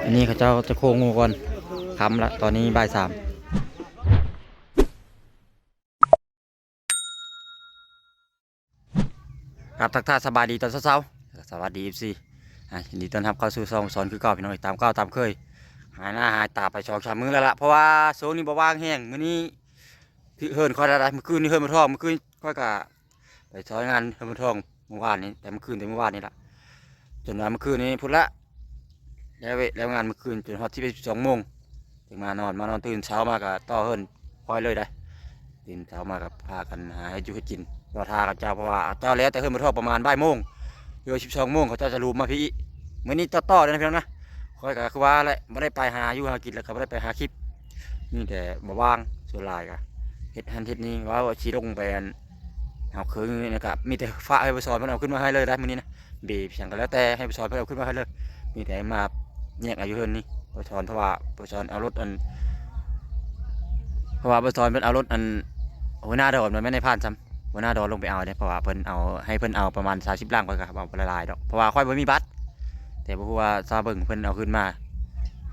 ອັນນີ້ເຂົາເຈົ້າຈະໂຄ້ງງູກ່ອນ ຄ່ຳລະ ຕອນນີ້ບ່າຍສາມ. ຄັບ ທັກທາຍສະບາຍດີຕອນເຊົ້າໆ ສະຫວັດດີ ເອັຟຊີ ອ່າ ຍິນດີຕ້ອນຮັບເຂົ້າສູ່ຊ່ອງສອນຄືເກົ່າ ພີ່ນ້ອງເອີຍ ຕາມເກົ່າຕາມເຄີຍ ຫາຍໜ້າຫາຍຕາໄປສອງສາມມື້ແລ້ວລະ ເພາະວ່າຊ່ວງນີ້ບໍ່ວ່າງແຮງ. ມື້ນີ້ເຮືອນຂ້ອຍໄດ້ ມື້ຄືນນີ້ເຮືອນບໍ່ທອງ ມື້ຄືນຂ້ອຍກະໄປຊ່ອຍງານເຮືອນບໍ່ທອງ ມື້ວານນີ້ ແຕ່ມື້ຄືນ ແຕ່ມື້ວານນີ້ລະ ຈົນວ່າມື້ຄືນນີ້ພຸ້ນລະ ແລ້ວເວະ ແລ້ວງານມື້ຄືນຈົນຮອດສິບເອັດ ສິບສອງໂມງ ຈຶ່ງມານອນ ມານອນຕື່ນເຊົ້າມາກະຕໍ່ເຮືອນຂ້ອຍເລີຍໄດ໋. ຕື່ນເຊົ້າມາກະພາກັນຫາເຮັດຢູ່ເຮັດກິນ ລໍຖ້າເຂົາເຈົ້າ ເພາະວ່າເຂົາເຈົ້າແລ້ວແຕ່ເຮືອນບໍ່ທອງປະມານບ່າຍໂມງ ຫຼືສິບສອງໂມງ ເຂົາເຈົ້າຈະລູມມາພີ້ອີກ. ມື້ນີ້ຕໍ່ໆເດີນະພີ່ນ້ອງນະ ຂ້ອຍກະຄືວ່າແຫຼະ ບໍ່ໄດ້ໄປຫາຢູ່ຫາກິນ ແລ້ວກະບໍ່ໄດ້ໄປຫາຄລິບ ມີແຕ່ບໍ່ວ່າງ ສ່ວນຫຼາຍກະເຮັດຫັ້ນເຮັດນີ້ ວ່າຊິລົງໄປອັນ ເອົາເຄື່ອງນີ້ກະມີແຕ່ຝາກໃຫ້ປະຊອນເພິ່ນເອົາຂຶ້ນມາໃຫ້ເລີຍໄດ໋ມື້ນີ້ນະ ເບຫຍັງກະແລ້ວແຕ່ໃຫ້ປະຊອນເພິ່ນເອົາຂຶ້ນມາໃຫ້ເລີຍ ມີແຕ່ມາແຍກເອົາຢູ່ເຮືອນນີ້ ປະຊອນ ເພາະວ່າປະຊອນເອົາລົດອັນ ເພາະວ່າປະຊອນເພິ່ນເອົາລົດອັນ ຫົວໜ້າດອນ ບໍ່ແມ່ນນາຍພານຊ້ຳ ຫົວໜ້າດອນລົງໄປເອົາເດ້ ເພາະວ່າເພິ່ນເອົາ ໃຫ້ເພິ່ນເອົາປະມານສາມສິບຫຼັງ ຂ້ອຍກະເອົາບໍ່ຫຼາຍໆດອກ ເພາະວ່າຂ້ອຍບໍ່ມີບັດ ແຕ່ບໍ່ຮູ້ວ່າຊາວເບິ່ງເພິ່ນເອົາຂຶ້ນມາ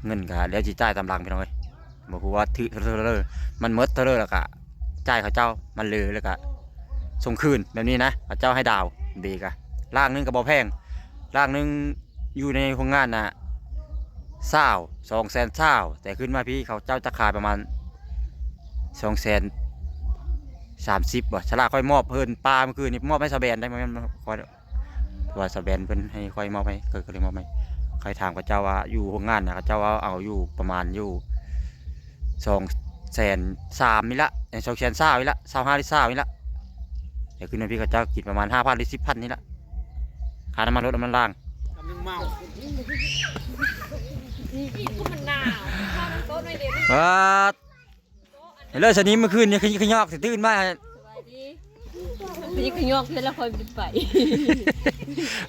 ເງິນກະແລ້ວຊິຈ່າຍຕາມຫຼັງ ພີ່ນ້ອງເອີຍ. ບໍ່ຮູ້ວ່າຖືກເທົ່າໃດ ມັນໝົດເທົ່າໃດແລ້ວກະຈ່າຍເຂົາເຈົ້າ ມັນເຫຼືອແລ້ວກະສົ່ງຄືນ ແບບນີ້ນະ ເຂົາເຈົ້າໃຫ້ດາວ ເບກະລ້ານໜຶ່ງກະບໍ່ແພງ ລ້ານໜຶ່ງຢູ່ໃນໂຮງງານນະຊາວ ສອງແສນຊາວ ແຕ່ຂຶ້ນມາພີ້ເຂົາເຈົ້າຈະຂາຍປະມານສອງແສນສາມສິບບໍ່ ສະຫຼາກຂ້ອຍມອບເຮືອນປ່າມື້ຄືນນີ້ ມອບໃຫ້ຊາວແບນໄດ໋ ບໍ່ແມ່ນຂ້ອຍ ເພາະວ່າສາວແບນເພິ່ນໃຫ້ຂ້ອຍມອບໃຫ້ ຂ້ອຍກະເລີຍມອບໃຫ້ ຂ້ອຍຖາມເຂົາເຈົ້າວ່າຢູ່ໂຮງງານນະ ເຂົາເຈົ້າວ່າເອົາຢູ່ປະມານຢູ່ສອງແສນສາມນີ້ລະ ເອີ ສອງແສນຊາວນີ້ລະ ຊາວຫ້າຫຼືຊາວນີ້ລະ ແຕ່ຂຶ້ນມາພີ້ເຂົາເຈົ້າກິນປະມານຫ້າພັນຫຼືສິບພັນນີ້ລະ ຄ່ານ້ຳມັນລົດນ້ຳມັນລາງ ກຳລັງເມົາ ອີກ ອີກ ຄືມັນໜາວ ເຂົ້ານ້ຳຕົ້ນໜ້ອຍດຽວ ປາດ ເລີຍສະນີ້ ມື້ຄືນນີ້ຂະຍິກຂະຍອກ ຕື່ນມາ ສະບາຍດີ ຂະຍິກຂະຍອກເທື່ອລະ ຂ້ອຍບໍ່ໄດ້ໄປ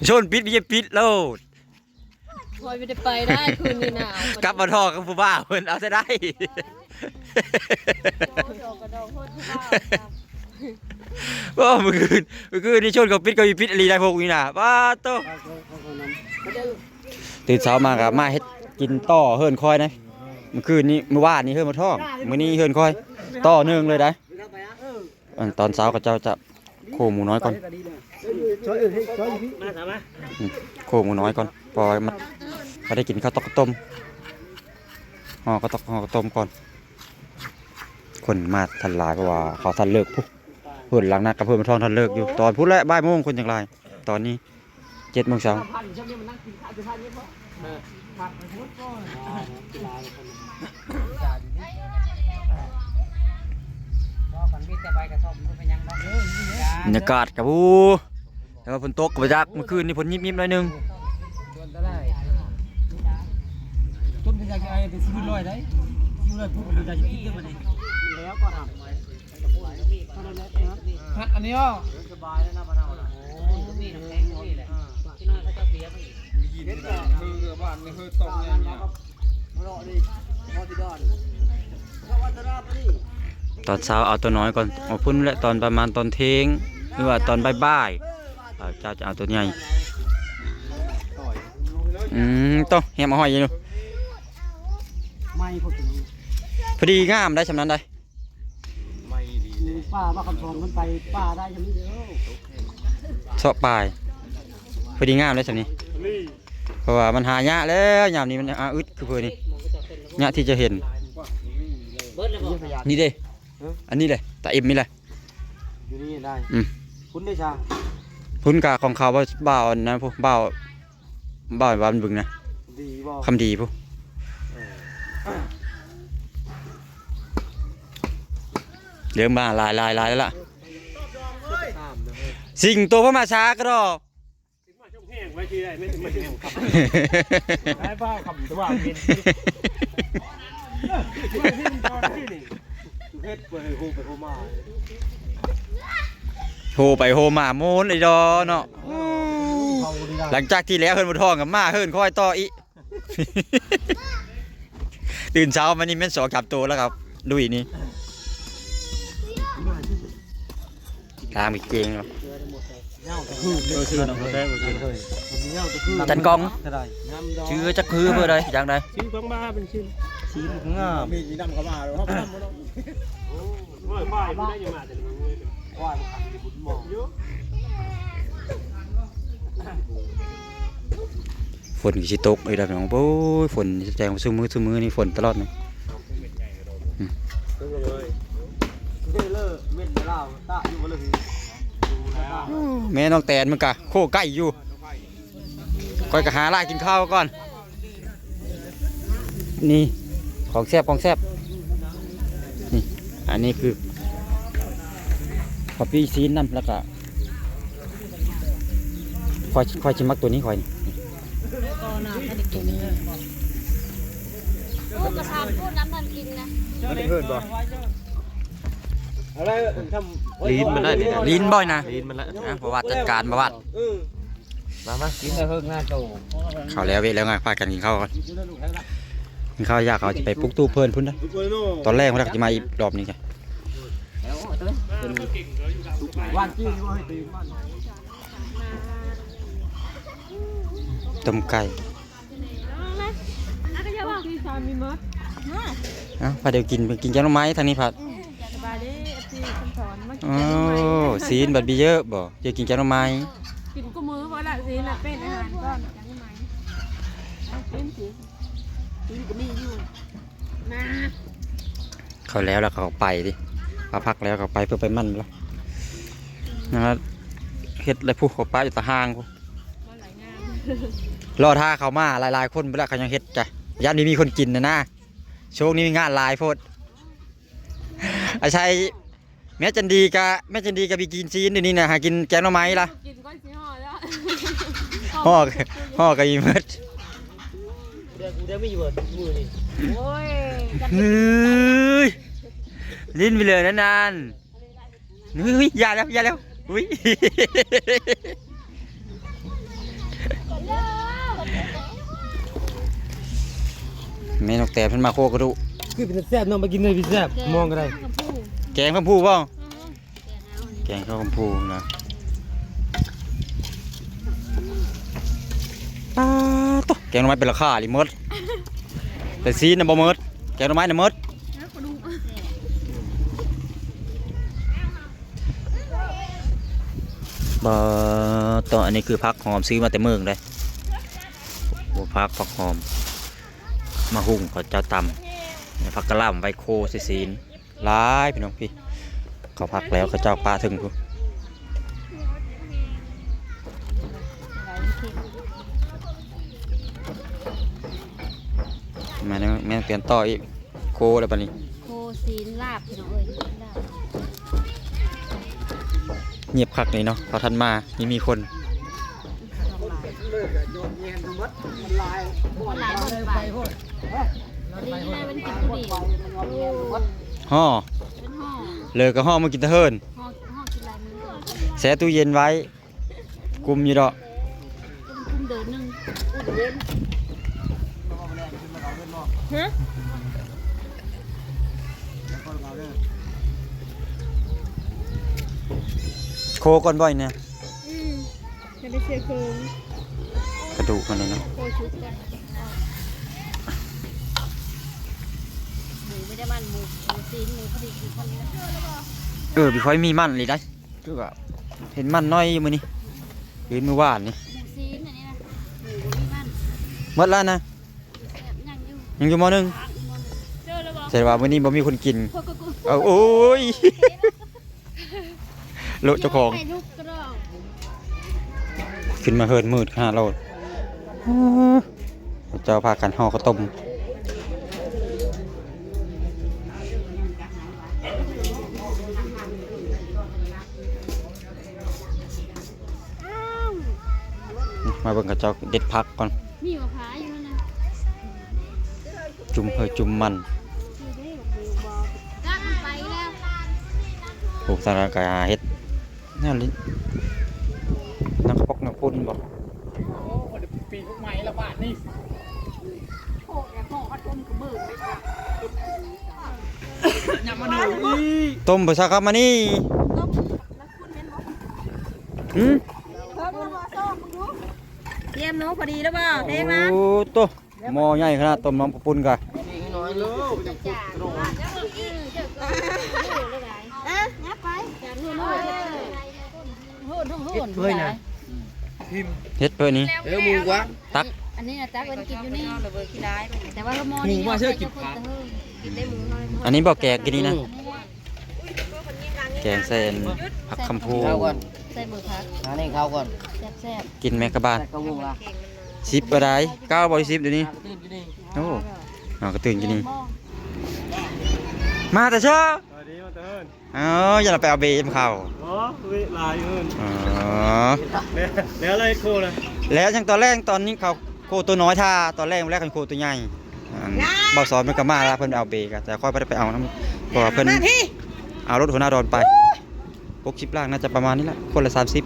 ຊົນປິດ ບໍ່ຢາກປິດໂລດ ຂ້ອຍບໍ່ໄດ້ໄປໄດ໋ ຄືນນີ້ໜາວ ກັບມາທໍ່ກັບຜູ້ບ່າວເພິ່ນ ເອົາຊະໄດ້ ໂອ້ ມື້ຄືນ ມື້ຄືນນີ້ຊົນເຂົາປິດ ເຂົາປິດອີ່ຫຼີໄດ໋ ພວກນີ້ນະ ປາດໂທ້ ຕື່ນເຊົ້າມາກະມາເຮັດກິນຕໍ່ເຮືອນຂ້ອຍນະ ມື້ຄືນນີ້ ມື້ວານນີ້ເຮືອນບໍ່ທອງ ມື້ນີ້ເຮືອນຂ້ອຍ ຕໍ່ເນື່ອງເລີຍໄດ໋. ອັນຕອນເຊົ້າເຂົາເຈົ້າຈະໂຄໝູນ້ອຍກ່ອນ ອືມ ໂຄໝູນ້ອຍກ່ອນ ເພາະວ່າມັນ ເຂົາໄດ້ກິນເຂົ້າຕອກເຂົ້າຕົ້ມ ຫໍ່ເຂົ້າຕອກ ຫໍ່ເຂົ້າຕົ້ມກ່ອນ ຄົນມາທັນຫຼາຍ ເພາະວ່າເຂົາທັນເລີກພຸ້ນ ເຮືອນຫຼັງນັ້ນກັບເຮືອນບໍ່ທອງທັນເລີກຢູ່ ຕອນພຸ້ນແຫຼະ ບ່າຍໂມງຄົນຈັ່ງຫຼາຍ ຕອນນີ້ ເຈັດໂມງເຊົ້າ ບັນຍາກາດກະ ໂອ້ ແຕ່ວ່າຝົນຕົກກະບໍ່ຈັກ ມື້ຄືນນີ້ຝົນຍິບໆໜ້ອຍໜຶ່ງ ຮັດອັນນີ້ອອກ ສະບາຍແລ້ວນະ ບ້ານເຮົານະ ໂອ້ຍ ມີແຕ່ເຮືອ ບ້ານເຮົາຕ້ອງຢ່າງນີ້ ຕອນເຊົ້າເອົາຕົວນ້ອຍກ່ອນ ເອົາພຸ້ນແຫຼະ ຕອນປະມານຕອນທ່ຽງ ຫຼືວ່າຕອນບ່າຍໆ ເຂົາເຈົ້າຈະເອົາຕົວໃຫຍ່ ອືມ ໂຕ ແຮມເອົາຫອຍຢູ່ ພໍດີງາມໄດ໋ ຊ່ຳນັ້ນໄດ໋. ປ່າ ວ່າຄຳສອນເພິ່ນໄປປ່າໄດ້ຊ່ຳນີ້ເດີ ເຊາະປາຍ ພໍດີງາມເດ້ຊ່ຳນີ້ ເພາະວ່າມັນຫາຍາກແລ້ວ ຍາມນີ້ມັນອາອຶດຄືເພິ່ນນີ້ ຍາກທີ່ຈະເຫັນ ນີ້ເດ້ ອັນນີ້ເດ້ ຕາເອັມນີ້ແຫຼະ ຢູ່ນີ້ໄດ້ ອືມ ພຸ້ນເດ້ຊາ ພຸ້ນກະຂອງເຂົາ ບ່າວອັນນັ້ນພຸ້ນ ບ່າວ ບ້ານ ບ້ານບຶງນະ ດີບໍ່ ຄຳດີພຸ້ນ ເອີ ເລີ່ມມາຫຼາຍ ຫຼາຍ ຫຼາຍແລ້ວລະ ສິງໂຕພະມາຊາກະດອກ ໂຮໄປໂຮມາ ໂມນອີ່ດໍເນາະ ຫຼັງຈາກທີ່ແລ້ວເຮືອນບໍ່ທອງກະມາເຮືອນຂ້ອຍຕໍ່ອີກ ຕື່ນເຊົ້າມານີ້ແມ່ນສອງສາມໂຕແລ້ວກະລຸຍນີ້ ທາງມີເກງເນາະ ເອີ ຊື່ນ້ອງແທ້ ຊື່ຈັນກອງ ຊື່ຈັກຄືເບີໃດ ຢ່າງໃດ ຊື່ຂອງບ້າເປັນຊື່ ສີງາມ ມີນຳເຂົ້າມາ ໂອ້ຍ ຄວາຍມັນໄດ້ຢູ່ມາແຕ່ ຄວາຍມັນຂັນຢູ່ບຸນໝໍ ຝົນກໍຊິຕົກອີກແລ້ວພີ່ນ້ອງ. ໂອ້ຍ ຝົນແຈ້ງຊຸມື້ ຊຸມື້ນີ້ຝົນຕະຫຼອດນີ້. ອືມ ໂອ້ ແມ່ນ້ອງແຕນມັນກະໂຄໃກ້ຢູ່. ຂ້ອຍກໍຫາລາກິນເຂົ້າກ່ອນ. ນີ້ ຂອງແຊບ ຂອງແຊບ ນີ້ ອັນນີ້ຄື ຂ້ອຍປີ້ຊີ້ນນຳ ແລ້ວກໍ ຂ້ອຍ ຂ້ອຍຊິມັກຕົວນີ້ ຂ້ອຍນີ້ ຕົວນີ້. ໂອ້ ກະທານໂພດນຳທັນກິນນະ ມັນເພິ່ນບໍ່ ລີນມັນໄດ້ນີ້ນະ ລີນບໍ່ນະ ລີນມັນລະ ອ່ະ ເພາະວ່າຈັດການ ເພາະວ່າ ເອີ ມາ ມາ ກິນແລ້ວເຮີກໜ້າໂຕ ເຂົ້າແລ້ວເວະແລ້ວ ພາກັນກິນເຂົ້າກ່ອນ ກິນເຂົ້າຢາກ ເຂົາຈະໄປປຸກຕູບເພິ່ນພຸ້ນນະ ຕອນແລງພຸ້ນນະ ຈະມາອີກລອບໜຶ່ງຈ້ະ ຫວານຈີ່ບໍ່ໃຫ້ຕີນມັນ ຕົ້ມໄກ່ ເອົ້າ ພາດຽວກິນ ກິນແກງໜໍ່ໄມ້ທາງນີ້ພັດ ສະບາຍດີ ເອັຟຊີ ຄົນສອນ ມາກິນ ໂອ້ ແກງໜໍ່ໄມ້ ຊີ້ນບັດມີເຢີະບໍ່ ຈະກິນແກງໜໍ່ໄມ້ ກິນຄູ່ມື້ບໍ່ລະ ຊີ້ນນະ ເປັນອາຫານກ່ອນ ແກງໜໍ່ໄມ້ ກິນ ຊີ້ນ ຊີ້ນກໍມີຢູ່ ມາ ເຂົາແລ້ວ ແລ້ວເຂົາໄປຕິ ເອົາຜັກແລ້ວເຂົາໄປ ເພື່ອໄປໝັ່ນລະ ຍັງເຮັດແລ້ວ ຜູ້ເຂົາປະຢູ່ຕາຮ່າງພຸ້ນ ລໍຖ້າເຂົາມາຫຼາຍໆຄົນພຸ້ນລະ ເຂົາຍັງເຮັດກະ ຢ້ານບໍ່ມີຄົນກິນນະນາ ຊ່ວງນີ້ມີງານຫຼາຍໂພດ ອາໄສ ແມ່ຈັນດີກະ ແມ່ຈັນດີກະໄປກິນຊີ້ນ ດຽວນີ້ນະ ຫາກິນແກງໜໍ່ໄມ້ລະ ກິນກ່ອນຊິຫໍ່ລະ ຫໍ່ ຫໍ່ກະອີ່ໝົດ ດຽວ ດຽວມີຢູ່ບໍ່ມື້ນີ້ ໂອ້ຍ ເຮີ້ຍ ຫຼິ້ນໄປເລີຍນັ້ນ ເຮີ້ຍ ຢ່າແລ້ວ ຢ່າແລ້ວ ອຸ້ຍ ແມ່ນ້ອງແຕນເພິ່ນມາໂຄກະດຸ ຄືເປັນຕາແຊບເນາະ ມາກິນເລີຍພີ່ແຊບ ມອງກໍໄດ້ ແກງຄຳພູບໍ່ ແກງເຂົ້າຄຳພູນະ ປາດໂທ້ ແກງໜໍ່ໄມ້ເປັນລາຄາອີ່ຫຼີໝົດ ແຕ່ຊີ້ນນະບໍ່ໝົດ ແກງໜໍ່ໄມ້ນະໝົດ ບໍ່ ຕອນ ອັນນີ້ຄືຜັກຫອມ ຊື້ມາແຕ່ເມືອງເດ້ ໂອ້ ຜັກ ຜັກຫອມ ມາຫຸ່ງເຂົາເຈົ້າຕຳ ແລ້ວຜັກກະຫຼ່ຳໄວ້ໂຄໃສ່ຊີ້ນ ຫຼາຍພີ່ນ້ອງ ພີ້ ເຂົາຜັກແລ້ວ ເຂົາເຈົ້າປະເທິງພຸ້ນ ມາແລ້ວ ແມ່ນປ່ຽນຕໍ່ອີກ ໂຄແລ້ວບັດນີ້ ໂຄຊີ້ນລາບ ພີ່ນ້ອງເອີຍ ລາບ ງຽບຄັກນີ້ເນາະ ເຂົາທັນມາ ຍັງມີຄົນ ມັນຫຼາຍ ມັນຫຼາຍ ມັນໄປໂພດ ດີນະ ມັນກິນຜູ້ດຽວ ຫໍ່ ເລີກະຫໍ່ມາກິນຕາເຫີນ ຫໍ່ ຫໍ່ກິນຫຼາຍມື້ ແຊ່ຕູ້ເຢັນໄວ້ ກຸມຢູ່ດອກ ກຸມເດີນໜຶ່ງ ຫະ ໂຄກ່ອນບໍ່ນີ້ນະ ອືມ ຢ່າໄປເຊື່ອເຄີງ ກະດູກມັນນີ້ເນາະ ໂຄຊຸກກ່ອນ ໝູບໍ່ໄດ້ມັນ ໝູ ໝູຊີ້ນ ໝູພໍດີກິນພໍດີ ເອີ ບໍ່ຄ່ອຍມີມັນອີ່ຫຼີໃດ ຄືວ່າເຫັນມັນໜ້ອຍຢູ່ມື້ນີ້ ຫຼືມື້ວານນີ້ ໝູຊີ້ນອັນນີ້ນະ ໝູບໍ່ມີມັນ ໝົດແລ້ວນະ ແຊບ ຍັງຢູ່ ຍັງຢູ່ໝໍ້ໜຶ່ງ ແຕ່ວ່າມື້ນີ້ບໍ່ມີຄົນກິນ ເອົາ ໂອ້ຍ ໂລະເຈົ້າຂອງ ໄປລູກກະດອກ ຂຶ້ນມາເຮືອນມືດຂະໜາດໂລດ ເຈົ້າພາກັນຫໍ່ເຂົ້າຕົ້ມ. ມາເບິ່ງເຂົາເຈົ້າເດັດຜັກກ່ອນ ມີໝາກພ້າວຢູ່ນັ້ນນະ ຈຸ່ມເຮີຈຸ່ມມັນ ໂອ້ ທາງນັ້ນກະເຮັດແນວນີ້ ນັກປອກນັກປຸ້ນບໍ່ ໂອ້ ປີກໃໝ່ລະບາດນີ້ ຕົ້ມບໍ່ຊາຄັບມານີ້ ຕົ້ມ ຫື? ຕຽມໜູພໍດີແລ້ວບໍ່? ເພງນະ ໂອ້ໂຕ ໝໍ້ໃຫຍ່ຂະໜາດ ຕົ້ມນ້ຳເຂົ້າປຸ້ນກະ ອ່ະ ຍັບໄປ ເຮັດເພິ່ນນະ ເຮັດເພິ່ນນີ້ ເອີ ໝູກວ່າ ຕັກ ອັນນີ້ນະ ຕັກໄວ້ກິນຢູ່ນີ້ ແຕ່ວ່າໝໍ້ນີ້ ໝູວ່າເຊີກິນ ອັນນີ້ບໍ່ແກງກິນນີ້ນະ ອືມ ແກງໃສ່ອັນຜັກຄຳພູ ເຂົ້າກ່ອນ ໃສ່ໝູຜັກ ຫາແນງເຂົ້າກ່ອນ ແຊບໆ ກິນແມງກະບານ ສິບບໍ່ໄດ້ ເກົ້າບໍ່ ສິບດຽວນີ້ ໂອ້ ເຮົາກະຕື່ນກິນນີ້ ມາແຕ່ເຊົ້າ ສະຫວັດດີ ມາແຕ່ເຮືອນ ເອີ ຢ່າລະໄປເອົາເບນຳເຂົາ ໂອ້ ເວະຫຼາຍເກີນ ອໍ ແລ້ວ ແລ້ວເລີຍໂຄລະ ແລ້ວຈັ່ງຕອນແລງ ຕອນນີ້ເຂົາໂຄໂຕນ້ອຍຖ້າ ຕອນແລງແລ້ວເຂົາໂຄໂຕໃຫຍ່ ອັນ ບ່າວສອນເພິ່ນກະມາລະ ເພິ່ນໄປເອົາເບກະ ແຕ່ຂ້ອຍບໍ່ໄດ້ໄປເອົານຳ ເພາະວ່າເພິ່ນ ມາພີ້ ເອົາລົດຫົວໜ້າດອນໄປ ຫົກສິບລ້ານ ໜ້າຈະປະມານນີ້ລະ ຄົນລະສາມສິບ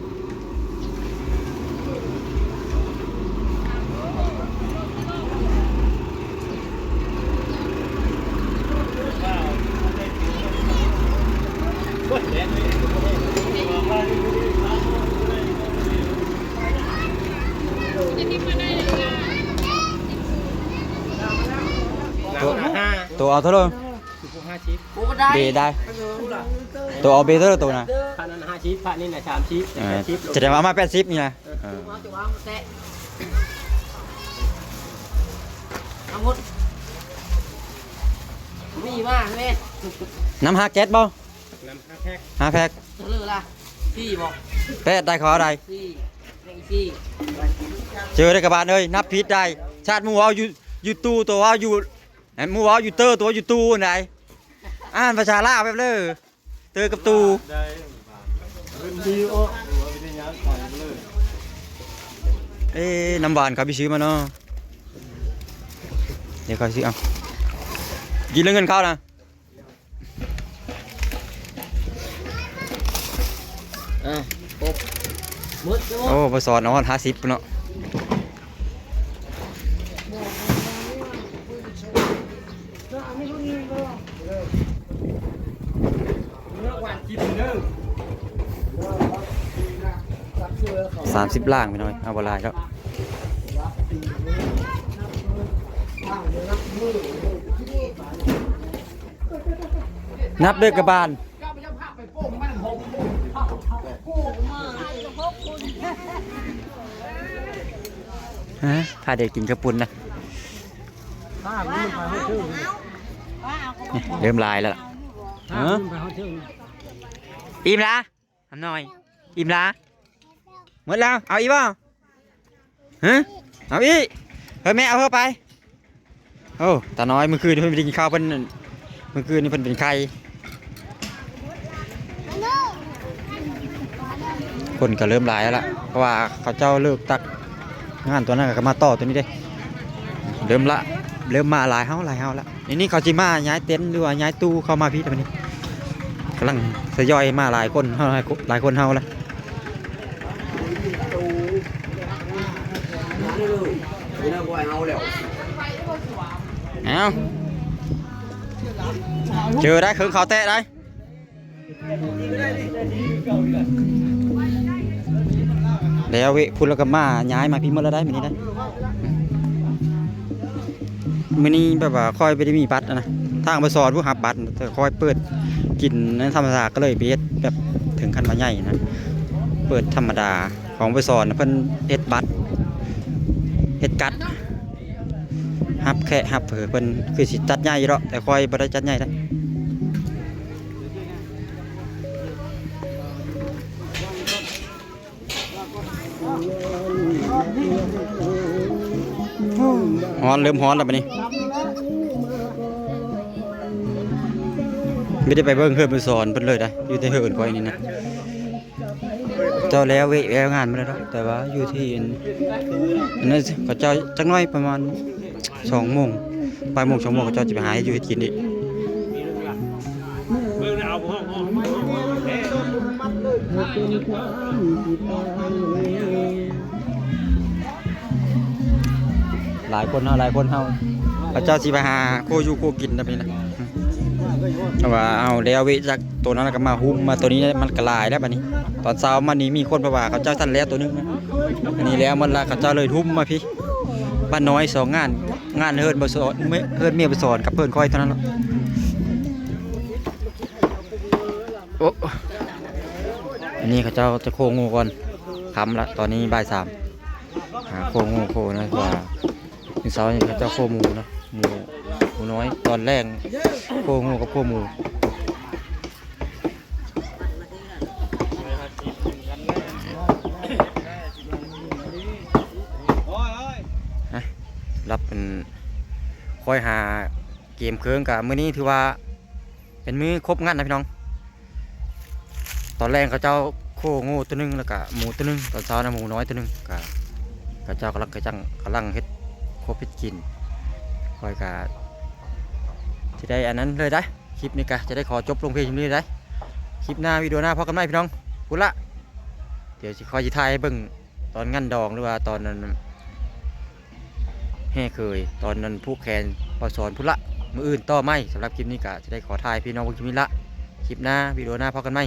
ໂຕ ໂຕເອົາເທົ່າໃດ? ເບໄດ້ ໂຕເອົາເບເທົ່າໃດໂຕນະ? ພະນັ້ນຫ້າສິບ ພະນີ້ນະສາມສິບ ເອີ ແປດສິບ ສະແດງວ່າເອົາມາແປດສິບນີ້ນະ ເອີ ເອີ ເອົາໝົດ ມີມາແມ່ ນຳຫ້າແກັດບໍ່? ນຳຫ້າແພັກ ຫ້າແພັກ ເທົ່າໃດລະ? ສີ່ບໍ່? ແປດໄດ້ ຂໍເອົາໄດ້ ສີ່ ແບ່ງສີ່ ເຈີໄດ້ກະບານເອີຍ ນັບຜິດໄດ້ ຊາດໝູ່ເອົາຢູ່ ຢູ່ຕູ້ ໂຕເອົາຢູ່ ອັນໝູ່ເວົ້າຢູ່ເຕີ ໂຕຢູ່ຕູຫັ້ນໃດ ອ່ານພາສາລາວແບບເລີ ເຕີກັບຕູ ໄດ້ ເປັນດີອອກ ເອີ ນ້ຳຫວານເຂົາໄປຊື້ມາເນາະ ດຽວເຂົາຊື້ເອົາ ກິນແລ້ວເງິນເຂົານະ ອ່ະ ຄົບ ໝົດ ໂອ້ ບໍ່ສອນເອົາຮອດຫ້າສິບພຸ້ນເນາະ ສາມສິບລ້ານພີ່ນ້ອງ ເອົາບໍ່ຫຼາຍດອກ ນັບເດີກະບານ ຮະ ຖ້າໄດ້ກິນເຂົ້າປຸ້ນນະ ເລີ່ມຫຼາຍແລ້ວລະ ຮະ ອີ່ມລະ ຄຳນ້ອຍ ອີ່ມລະ ໝົດແລ້ວ ເອົາອີກບໍ່? ຮະ ເອົາອີກ ເຮີ້ຍແມ່ ເອົາເຮີ້ຍໄປ ໂອ້ ຕານ້ອຍ ມື້ຄືນນີ້ເພິ່ນບໍ່ໄດ້ກິນເຂົ້າ ເພິ່ນ ມື້ຄືນນີ້ເພິ່ນເປັນໄຂ້ ຄົນກະເລີ່ມຫຼາຍແລ້ວລະ ເພາະວ່າເຂົາເຈົ້າເລີກຕັກງານຕົວນັ້ນ ກະມາຕໍ່ຕົວນີ້ເດ້ ເລີ່ມລະ ເລີ່ມມາຫຼາຍເຮົາ ຫຼາຍເຮົາລະ ນີ້ ນີ້ເຂົາຊິມາຍ້າຍເຕັນ ຫຼືວ່າຍ້າຍຕູ້ເຂົ້າມາພີ້ລະ ບາດນີ້ ກຳລັງທະຍອຍມາຫຼາຍຄົນເຮົາ ຫຼາຍຄົນເຮົາລະ ເອົາ ເຈີໄດ້ ເຄິ່ງເຂົ້າແຕະໄດ້ ແລ້ວເວະພຸ້ນ ແລ້ວກະມາ ຍ້າຍມາພີ້ໝົດແລ້ວໄດ໋ ມື້ນີ້ໄດ໋ ມື້ນີ້ແບບວ່າຂ້ອຍບໍ່ໄດ້ມີບັດຫັ້ນນະ ທາງອະບະສອນຜູ້ຮັບບັດ ແຕ່ຂ້ອຍເປີດກິນທຳມະດາ ກະເລີຍໄປເຮັດແບບເຖິງຂັ້ນວ່າໃຫຍ່ນະ ເປີດທຳມະດາ ຂອງອະບະສອນເພິ່ນເຮັດບັດ ເຮັດກັດ ຮັບແຂກຮັບເພີ້ນ ຄືຊິຈັດໃຫຍ່ຢູ່ດອກ ແຕ່ຂ້ອຍບໍ່ໄດ້ຈັດໃຫຍ່ໄດ໋. ຮ້ອນ ເລີ່ມຮ້ອນແລ້ວບາດນີ້ ບໍ່ໄດ້ໄປເບິ່ງເຮືອນແມ່ສອນເພິ່ນເລີຍໄດ໋ ຢູ່ແຕ່ເຮືອນຂ້ອຍນີ້ນະ ເຈົ້າແລ້ວເວະແລ້ວງານມາແລ້ວເນາະ ແຕ່ວ່າຢູ່ທີ່ອັນ ອັນນັ້ນ ເຂົາເຈົ້າຈັກໜ້ອຍປະມານ ສອງໂມງ ບ່າຍໂມງ ສອງໂມງ ເຂົາເຈົ້າຈະໄປຫາເຮັດຢູ່ເຮັດກິນອີກ ຫຼາຍຄົນເຮົາ ຫຼາຍຄົນເຮົາ ເຂົາເຈົ້າຊິໄປຫາຄົວຢູ່ຄົວກິນແບບນີ້ນະ ເພາະວ່າເຮົາແລ້ວເວະຈາກໂຕນັ້ນ ແລ້ວກະມາຫຸ້ມມາໂຕນີ້ ມັນກະຫຼາຍແລ້ວບາດນີ້ ຕອນເຊົ້າມານີ້ມີຄົນ ເພາະວ່າເຂົາເຈົ້າທັນແລ້ວໂຕໜຶ່ງນະ ອັນນີ້ແລ້ວມັນລະ ເຂົາເຈົ້າເລີຍທຸ່ມມາພີ້ ບ້ານນ້ອຍສອງງານ ງານເຮືອນບໍ່ສອນ ເຮືອນເມຍບໍ່ສອນກັບເພື່ອນຂ້ອຍເທົ່ານັ້ນເນາະ. ໂອ້ ອັນນີ້ເຂົາເຈົ້າຈະໂຄງູກ່ອນ ຄ່ຳລະ ຕອນນີ້ບ່າຍສາມ ຫາໂຄງູໂຄນະ ວ່າມື້ເຊົ້ານີ້ເຂົາເຈົ້າໂຄໝູເນາະ ໝູ ໝູນ້ອຍ ຕອນແລງໂຄງູກັບໂຄໝູ. ຮະ ລັບເປັນ ຄອຍຫາເກມເຄີງກະ ມື້ນີ້ຖືວ່າເປັນມື້ຄົບງານນະພີ່ນ້ອງ. ຕອນແລງເຂົາເຈົ້າໂຄງູໂຕໜຶ່ງ ແລ້ວກະໝູໂຕໜຶ່ງ ຕອນເຊົ້ານະໝູນ້ອຍໂຕໜຶ່ງ ກະ ເຂົາເຈົ້າກຳລັງ ກະຈັ່ງ ກຳລັງເຮັດຄົບເຮັດກິນ ຂ້ອຍກະ ຊິໄດ້ອັນນັ້ນເລີຍໄດ໋. ຄລິບນີ້ກະຈະໄດ້ຂໍຈົບລົງພຽງເທົ່ານີ້ໄດ໋. ຄລິບໜ້າ ວິດີໂອໜ້າ ພໍ້ກັນໃໝ່ພີ່ນ້ອງ ພຸ້ນລະ ດຽວຊິ ຂ້ອຍຊິຖ່າຍໃຫ້ເບິ່ງຕອນງານດອງ ຫຼືວ່າຕອນນັ້ນແຫ່ເຂີຍ ຕອນນັ້ນຜູກແຂນບ່າວສອນພຸ້ນລະ ມື້ອື່ນຕໍ່ໃໝ່. ສຳລັບຄລິບນີ້ກະຈະໄດ້ຂໍຖ່າຍໃຫ້ພີ່ນ້ອງເບິ່ງສ່ຳນີ້ລະ. ຄລິບໜ້າ ວິດີໂອໜ້າ ພໍ້ກັນໃໝ່.